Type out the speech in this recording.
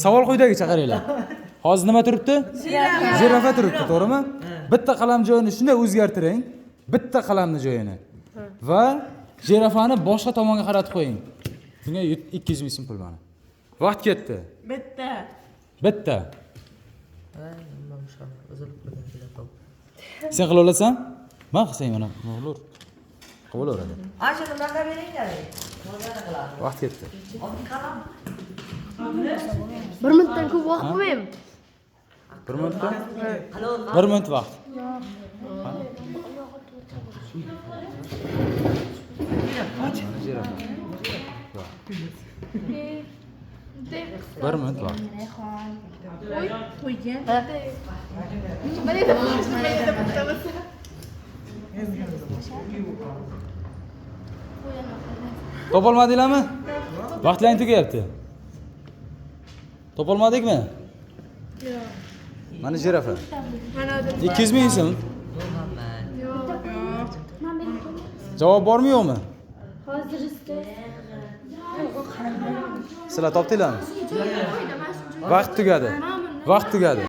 Savol quyidagicha, qaranglar. Hozir nima turibdi? Jirafa turibdi, to'g'rimi? Bitta qalam joyini shunday o'zgartiring. Bitta qalamni joyini. Va jirafani boshqa tomonga qaratib qo'ying. Bunga 200 ming so'm pul mana. Vaqt ketdi. Bitta. Bitta. Sen qila olasan? Man qilsang mana nima bo'lar? Qilib bo'laveradi. Ana shuni bunaqa beringlar. Nimani qiladi? Vaqt ketdi. Oddiy qalam. Bir minutdan ko'p vaqt bo'lmaymi? Bir minutda? Bir minut vaqt. Mana jirafa. Bir minut vaqt. Qo'ygan. Topolmadinglarmi? Vaqtlaring tugayapti. Topolmadikmi? Yo'q. Mana jirafa. 200 ming so'm. Javob bormi yo'qmi? Hozir Sizlar topdinglarmi? Vaqt tugadi. Vaqt tugadi.